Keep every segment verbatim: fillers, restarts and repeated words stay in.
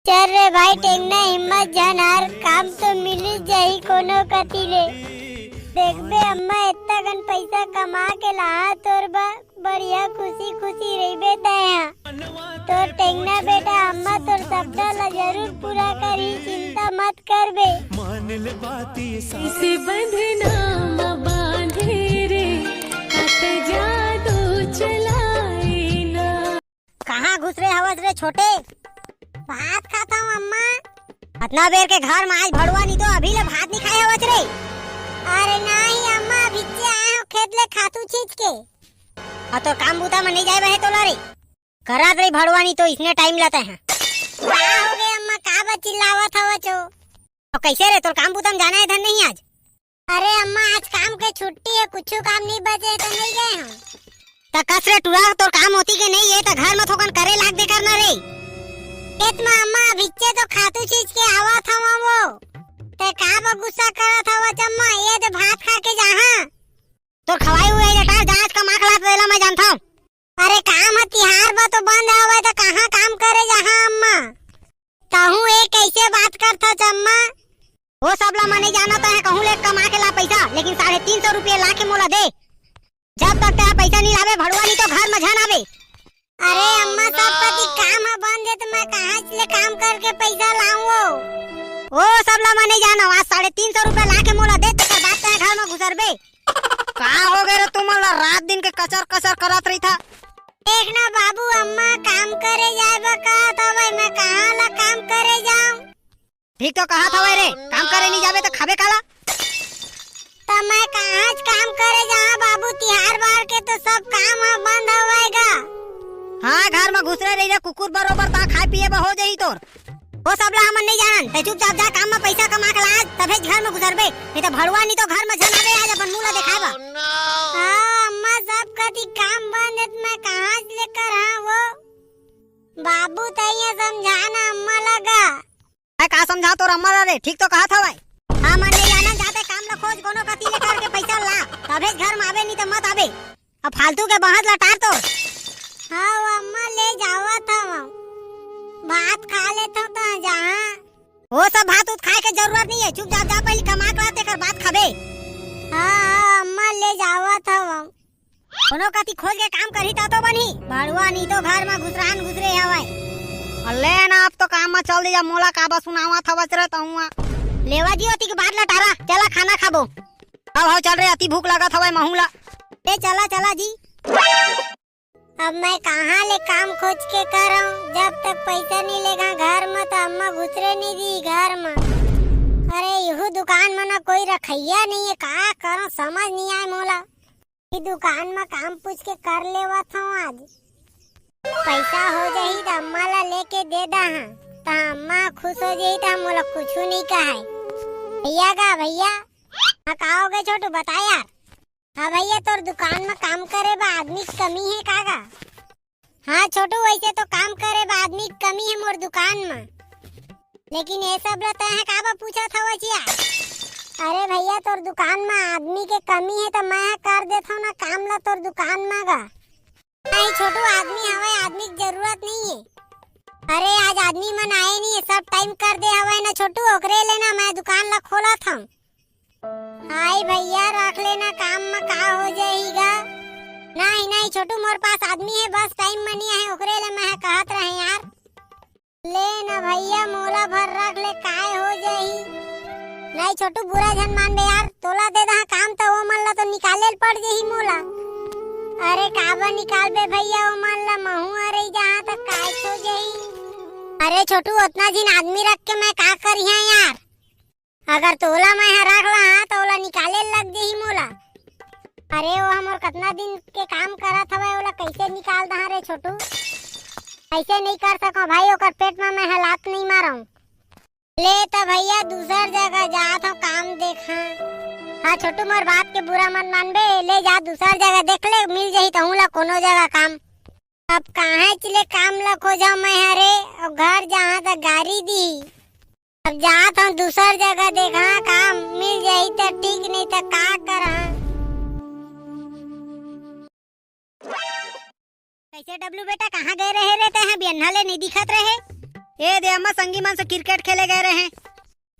चल रे भाई टेंगना, हिम्मत झन हार, काम तो मिल जाही कोनो कति ले। देखबे अम्मा, एतना कन पइसा कमा के लाहा तोर बर, बढ़िया खुशी खुशी रहिबे तैं हा। तोर टेंगना बेटा अम्मा तोर सपना ला जरूर पूरा करही, चिंता मत करबे। इसे बंधना म बांधे रे, अत जादू चलाए ना। कहाँ घुसरे हवस रे छोटे? भात खात हूँ अम्मा। अतना बेर के घर में आज भड़ुआ नहीं तो अभी ले भात नहीं खाए हवस रे। अरे नहीं अम्मा, अभी से आए हो खेत ले खातू छींच के। आ तोर काम बूता में नहीं जाए बहे तोला रे। करत रही भड़ुआ नहीं तो इसने टाइम लाते हैं। का हो गए अम्मा, का बा चिल्लावत हवच हो? अब कैसे रे, तोर काम बूता में जाना है धन नहीं आज? अरे अम्मा, आज काम के छुट्टी है, कुछ काम नहीं बचे है तो नहीं गए हम। त कस रे टुरा, तोर काम होती के नहीं है त घर में थोकन करे लाग दे करना रे। खेत में अम्मा अभिच्चे तो खातू छींच के आवत हवा वो। ते का बा गुस्सा करत हवा अम्मा, ये दे भात खा के जाहा। तोर खवाई हुई है लटार, जा आज कमा खला तेला मैं जानता हूँ। अरे काम ह तिहार बर तो बंद हवय, त कहाँ काम करे जाहा अम्मा? तहूँ ए कैसे बात करथस अम्मा? वो सब ला मने जानत है, कहूँ ले कमा के ला पैसा, लेकिन साढ़े तीन सौ रुपये ला के मोला दे। जब तक तेहा पैसा नहीं लावे भड़ुआ, नहीं तो घर में झन आवे। अरे अम्मा, सब कति काम ह बंद है, तो मैं कहाँ ले काम करके पैसा लाऊं वो? वो सब ला मने जानो, आज साढ़े तीन सौ रुपये ला के मोला दे, तेकर बाद तेहा घर में घुसरबे। का हो गए रे तुमन ला, रात दिन के कचर कचर करत रहिथा? देख ना बाबू, अम्मा काम करे जाए बर कहत हवय, मैं कहाँ ला काम करे जाऊं? ठीक तो कहत हवय रे, काम करे नहीं जाबे त खाबे काला? त मैं कहाँ च काम करे जाऊं बाबू, तिहार बार के तो सब काम ह बंद हवय गा। हाँ, घर में घुसरे रही रे कुकुर बरोबर, ता खाए पिए बर हो जाही तोर। वो सब ला हमन नहीं जानन, ते चुपचाप जा काम में पैसा कमा के ला, तभे घर में घुसरबे, नहीं तो भड़ुआ नहीं तो घर में झन आवे आज अपन मुंह ला देखाए बा। हाँ, अम्मा सब कति काम बंद है, त मैं कहाँ से लेकर हाँ वो? बाबू तैया समझाना अम्मा लगा। मैं का समझा तोर अम्मा ला रे, ठीक तो कहत हवय। हमन नहीं जानन, जाते काम ला खोज कोनो कति ले करके पैसा ला, तभे घर में आवे नहीं तो मत आवे। अब फालतू के बहस लटार तो। हाँ, वो अम्मा ले जावत हवं। भात खा लेथव त जहाँ। वो सब भात उत खाए के जरूरत नहीं है, चुपचाप जा पहले कमा के ला, तेकर बाद खाबे। हाँ, हाँ, अम्मा ले जावत हवं। कोनो कति खोज के काम करही त तो बनही, भड़ुआ नहीं तो घर में घुसरान घुसरे हवय। अल्ले ना, अब तो काम में चल दे जा, मोला काबा सुनावत हवच रे तहुआ। लेवा जी, ओती के बाद लटारा, चला खाना खाबो। अब हव चल रे, अति भूख लागत हवय महू ला। ए चला चला जी। अब मैं कहाँ ले काम खोज के करंव, जब तक पैसा नहीं लेगा घर में तो अम्मा घुसरे नहीं दी घर में। अरे इहू दुकान में ना कोई रखैया नहीं है, का करंव समझ नहीं आए मोला। ई दुकान में काम पूछ के कर लेवत हूँ आज। पैसा हो जाही त अम्मा ला लेके दे दा हाँ, त अम्मा खुश हो जाही त मोला कुछ नहीं कहे। भैया गा भैया, हाँ का हो गए छोटू बता यार। हाँ भैया, तोर दुकान में काम करे बा आदमी के कमी है का गा? हाँ छोटू, वैसे तो काम करे बा आदमी के कमी है मोर दुकान में, लेकिन ये सब ला तैं ह का बा पूछत हवस या? अरे भैया, तोर दुकान में आदमी के कमी है तो मैं ह कर देत हूँ ना काम ला तोर दुकान में गा। नहीं छोटू, आदमी हवय, आदमी की जरूरत नहीं है। अरे आज आदमी मन आए नहीं है, सब टाइम कर दे हवय ना छोटू, ओकरे ले ना मैं दुकान ला खोलत हूँ। हाय भैया, रख लेना काम में का हो जाही गा। नहीं, नहीं छोटू, मोर पास आदमी है, बस टाइम में नहीं आए, ओकरे ले मैं कहत रहे यार। ले ना भैया, मोला भर रख ले, काय हो जाही। नहीं छोटू, बुरा झन मानबे यार, तोला दे दहा काम त वो मन ला तो निकाले ल पड़ जाही मोला। अरे काबर निकालबे भैया, वो मन ला महू अरे जहाँ तक काय हो जाही। अरे छोटू, उतना जिन आदमी रख के मैं का करिहा यार? अगर तोला मैं ह रख लहा त ओला निकाले लग जही मोला। अरे वो हमर कतना दिन के काम करत हवय, ओला कैसे निकाल दहा रे छोटू? ऐसे नहीं कर सको भाई, ओकर पेट में मैं ह लात नहीं मारंव। ले त भैया दूसर जगह जात हो काम देखा। हाँ छोटू, मोर बात के बुरा मत मानबे, ले जा दूसर जगह देख ले, मिल जही तहूँ ला कोनो जगह काम। अब काहेच ले काम ला खोजा मैं हरे, अउ घर जहाँ त गारी दी। अब जात हूँ दूसर जगह देखा काम, मिल जाही त ठीक, नहीं त का करा। कैसे डब्लू बेटा, कहाँ गए रहे रे तैं? बियन्ना ले नहीं दिखत रहे। ए दे अम्मा, संगी मन से क्रिकेट खेले गए रहे।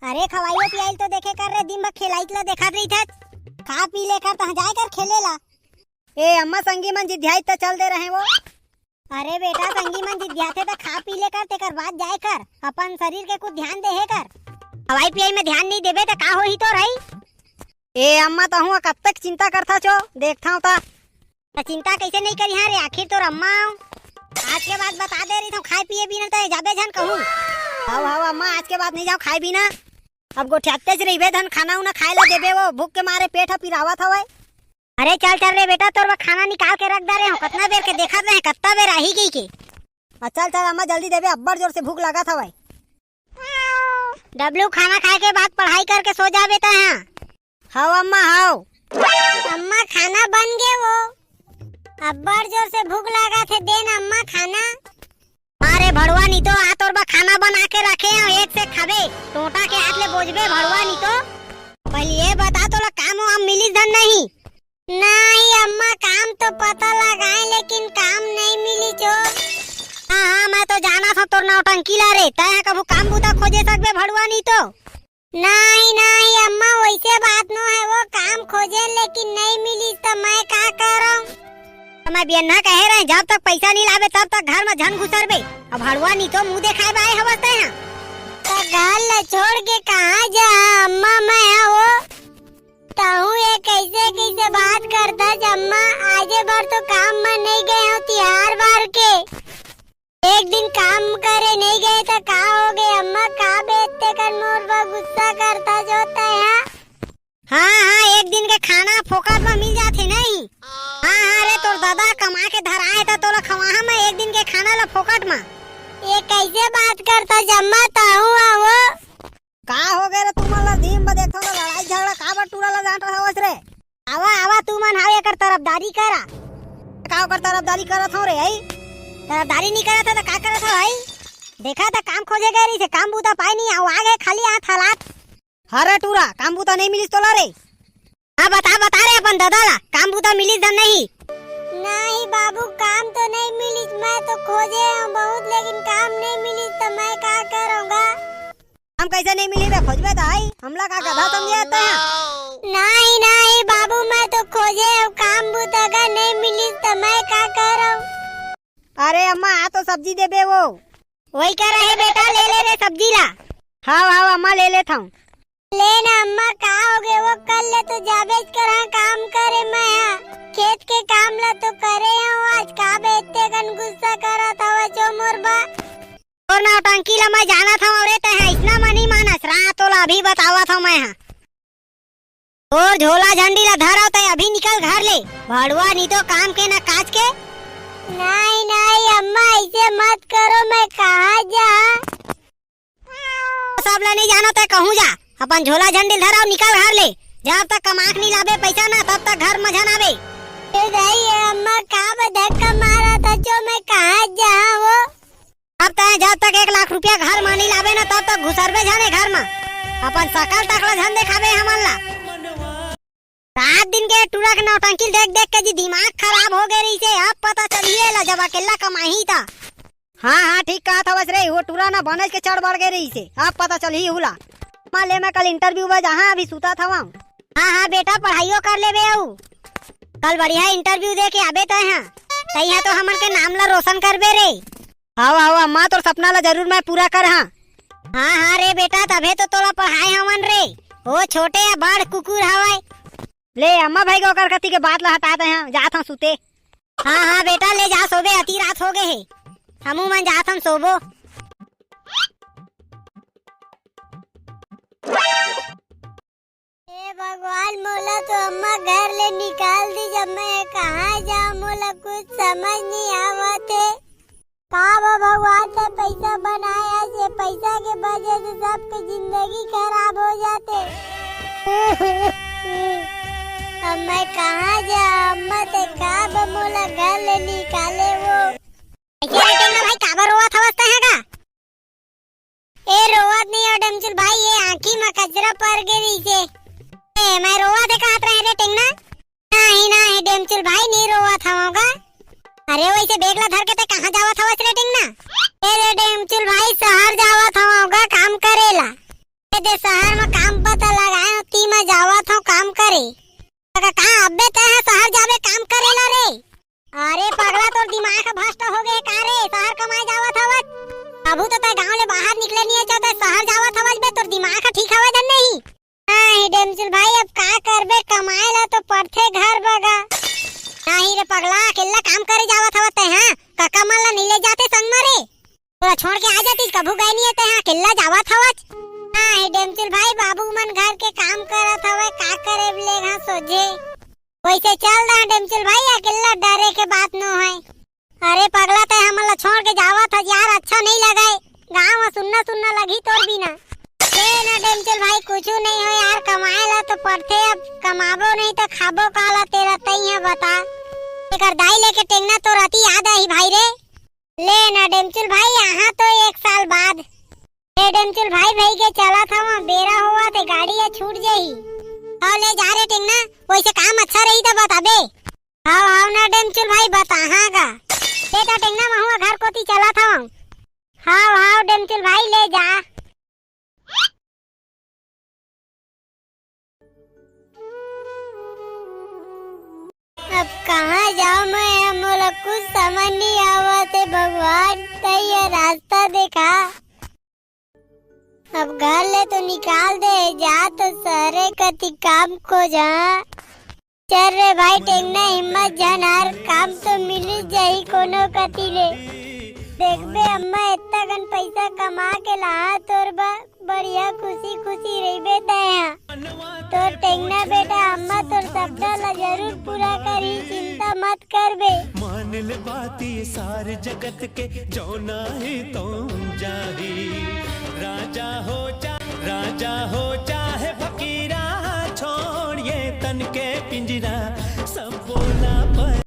अरे खवाई पियाई ल तो देखे कर रे, दिन भर खेलाइत ला देखत रहिथे। खा पी ले कर तहाँ जाए कर खेले ला। ए अम्मा, संगी मन जिद्धियाई त चल दे रहे वो। अरे बेटा, संगी मन जिद्धियाथे त खा पी ले कर, तेकर बाद जाए कर, अपन शरीर के कुछ ध्यान देहे कर। खवाई पियाई में ध्यान नहीं देबे त का होही तो रही। ए अम्मा, तहूँ कब तक चिंता करथा चो, देखथव त। त चिंता कैसे नहीं करिहा रे, आखिर तोर अम्मा आव। आज के बाद बता दे रही थव, खाए पिए बिना त जाबे झन कहूँ। हव हव अम्मा, आज के बाद नहीं जाव खाए बिना। अब गोठियातेच रहिबे धन, खाना उना खाए ला देबे वो, भूख के मारे पेट ह पिरावत हवय। अरे चल चल रे बेटा, तोर बर खाना निकाल के रख डारे हव, कतना बेर के देखत रहे, कतना बेर आही गई के। आ चल चल अम्मा, जल्दी देबे, अब्बड़ जोर से भूख लागत हवय। डब्लू, खाना खाए के बाद पढ़ाई करके सो जाबे तैं, हाँ? हव अम्मा, हव। अम्मा, खाना बन गे वो। अब्बड़ जोर से भूख लागत हे, दे न अम्मा खाना। अरे भड़ुआ नी तो, आ तोर बर खाना बना के रखे हव, एक से खाबे, टोंटा के हाथ ले बोजबे भड़ुआ नी तो। पहले ये बता, तोला काम वाम मिलिस धन नहीं? नहीं अम्मा, काम तो पता लगाए, लेकिन काम नहीं मिलिस वो। हाँ हाँ, मैं तो जानत हव तोर नौटंकी ला रे, तैं ह कभू काम बूता खोजे सकबे भड़ुआ नी तो। नहीं नहीं अम्मा, वैसे बात नो है, वो काम खोजे लेकिन नहीं मिलिस त मैं का करंव? त मैं बियन्ना कहे रहे, जब तक पैसा नहीं लाबे तब तक घर में झन घुसरबे। अब भड़ुआ नी तो मुंह देखाए बर आए हवस तैं हा। त घर ला छोड़ के कहाँ जा अम्मा, मैं हा वो। तहूँ ये कैसे कैसे बात करथस अम्मा, आजे भर तो काम में नहीं गए हव तिहार बार के। एक दिन काम करे नहीं गए त का हो गए अम्मा, का बेइज्जती कर मोर बर गुस्सा करथस तैं हा? हाँ हाँ, एक दिन के खाना फोकट में मिल जाथे नहीं। हाँ हाँ रे, तोर दादा कमा के धराए त तोला खवाहा मैं एक दिन के खाना ला फोकट में। ये कैसे बात करथस अम्मा, तहूँ हा वो। का हो गए रे तुमन ला? दिन ब देखथव त लड़ाई झगड़ा काबर टूरा ला डांट रहा हवस रे? आवा आवा, तुमन हाव एकर तरफदारी करा। का ओकर तरफदारी करत हव रे, हई? तरफदारी नहीं करत हव त का करत हव, हई? देखा त काम खोजे गए रहिसे, काम बूता पाए नहीं, अउ आ गए खाली हाथ हालात। हरे टूरा, काम बूता नहीं मिलिस तोला रे? हाँ बता बता रे अपन दादा ला, काम बूता मिलिस धन नहीं? नहीं बाबू, काम तो नहीं मिलिस, मैं तो खोजे हव बहुत, लेकिन काम नहीं मिलिस त मैं का करंव गा? काम कैसे नहीं मिली बे? खोजबे त आई, हमला का गधा समझे तैं हा? नहीं नहीं बाबू, मैं तो खोजे हव काम बूता, अगर नहीं मिलिस त मैं का करंव? अरे अम्मा, आ तो सब्जी देबे वो। वही कर रहे बेटा, ले ले रे सब्जी ला। हव हव अम्मा, ले लेथंव। ले ना अम्मा, का हो गए वो, कल ले तो जाबेच करहा काम करे मैं हा। खेत के काम ला तो करे हव, आज का बे एते कन गुस्सा करत हवस वो मोर बर? तोर नौटंकी ला मैं जानत हव रे, तैं हा अइसना मनी मानस, रा तोला अभी बतावत हव मैं हा। तोर झोला झंडी ला धरव, तैं अभी निकल घर ले। भड़ुआ नी तो काम के ना काज के। नहीं नहीं अम्मा, ऐसे मत करो, मैं कहाँ जा? सब ला नहीं जानो तैं कहूँ जा, अपन झोला झंडी ला धरव, निकल घर ले। जब तक कमा के नहीं लाबे पैसा ना, तब तक घर में झन आबे। ए दाई, ए अम्मा, का बे धक्का मारत हव, मैं कहाँ जा वो? अब तैं जब तक एक लाख रुपया घर म नइ लाबे न, तब तक घुसरबे झन ए घर म। अपन सकल तक ल झन देखाबे हमन ला। रात दिन के टूरा के नौटंकी ल देख देख के जी दिमाग खराब हो गे रहिसे। अब पता चलही एला जब अकेल्ला कमाही त। हाँ हाँ, ठीक कहत हवस रे, वो टूरा न बनेच के चढ़ बढ़ गे रहिसे। अब पता चलही उला। मा ले, मैं कल interview बर जाहाँ, अभी सुतत हवंव। हाँ हाँ बेटा, पढ़ाइयो कर लेबे अउ कल बढ़िया interview दे के आबे तैं हा। तैं हा तो हमन के नाम ला रोशन करबे रे। हव हव अम्मा, तोर सपना ला जरूर मैं पूरा करहां। हाँ हाँ रे बेटा, तभे तो तोला पढ़ाए हवन रे। ओ छोटे या बड़ कुकुर हवय। ले अम्मा भाई के ओकर कति के बात ला हटा दे हां, जात हंव सुते। हाँ हाँ बेटा, ले जा सोबे, अति रात हो गे हे। हमू मन जात हन सोबो। हे भगवान, मोला तो अम्मा घर ले निकाल दिस, अब मैं कहाँ जाऊँ, मोला कुछ समझ नहीं आवत हे। का वो भगवान, तैं पैसा बनाए हस, ये पैसा के वजह से सबके जिंदगी खराब हो जाथे। अब मैं कहाँ जाऊँ अम्मा, तैं का वो मोला घर ले निकाले वो। अइसे रे टेंगना भाई, काबर रोवत हवस तैं हा गा? ए, रोवत नइ हंव डेमचुल भाई, ए आँखी म कचरा पर गे रहिसे। ए, मैं रोवत हे कहत रहें रे टेंगना। नहीं, नहीं डेमचुल भाई, नइ रोवत हंव गा। अरे वइसे bag ला धर के तैं कहाँ जावत हवस रे टेंगना? ए रे डेमचुल भाई, सहर जावत हवं गा काम करे ला। ए दे सहर म काम पता लगाए हवं, ती मैं जावत हवं काम करे। त का अब्बे तैं ह सहर जाबे काम करे ला रे? अरे पगला, तोर दिमाग ह भ्रष्ट हो गे का रे? सहर कमाए जावत हवस? अभू तो तैं गांव ले बाहर निकले नइ हस, तैं सहर जावत हवस बे, तोर दिमाग ह ठीक हवय धन नहीं? नहीं डेमचुल भाई, अब का करबे, कमाए ला तो पड़थे घर बगा। नहीं रे पगला, अकेल्ला काम करे जावत हवस तैं, हाँ? कका मन ला नइ ले जाते संग म रे? तोला छोड़ के आ जातिस, कभू गए नइ हे तैं, हाँ? अकेल्ला जावत हवस। नहीं डेमचुल भाई, बाबू मन घर के काम करत हवय, का करे ले, हाँ, सोझे। वइसे चल दा डेमचुल भाई, अकेल्ला डरे के बात नो हे। अरे पगला, तैं हमन ला छोड़ के जावत हस यार, अच्छा नइ लगय। गांव ह सुन्ना सुन्ना लगही तोर बिना। ले ना डेमचुल भाई, कुछू नइ होय यार, कमाए ला तो पड़थे, अब कमाबो नहीं तो खाबो का ला तेरा, तैं ह बता। एकर दाई लेके टेंगना तोर अति याद आही भाई रे। ले ना डेमचुल भाई, आहा तो एक साल बाद। ए डेमचुल भाई, भई गे चलत हवं, बेरा होवत हे, गाड़ी ह छूट जाही। हव ले जा रे टेंगना, वइसे काम अच्छा रही त बताबे। हव हव ना डेमचुल भाई, बताहा गा। ले त टेंगना, महूं ह घर कोती चलत हवं। हव हव डेमचुल भाई, ले जा। अब कहाँ जाऊं मैं, अब मोला कुछ समझ नहीं आवत हे भगवान, तैं ये रास्ता देखा। अब घर ले तो निकाल दे, जा तो सहरे कती काम खोजा। चल रे भाई टेंगना, हिम्मत झन हार, काम तो मिल जाही कोनो कती ले। देखबे अम्मा, इतना कन पैसा कमा के लाहा तोर बर, बढ़िया खुशी खुशी रहिबे तैं हा। तोर टेंगना बेटा, अम्मा तोर सपना ला जरूर पूरा करही, चिंता मत करबे। मान ले बात ये सारे जगत के, जो नाही तो जाही। राजा हो जा, राजा हो चाहे फकीरा, छोड़ ये तन के पिंजरा, सब बोला पर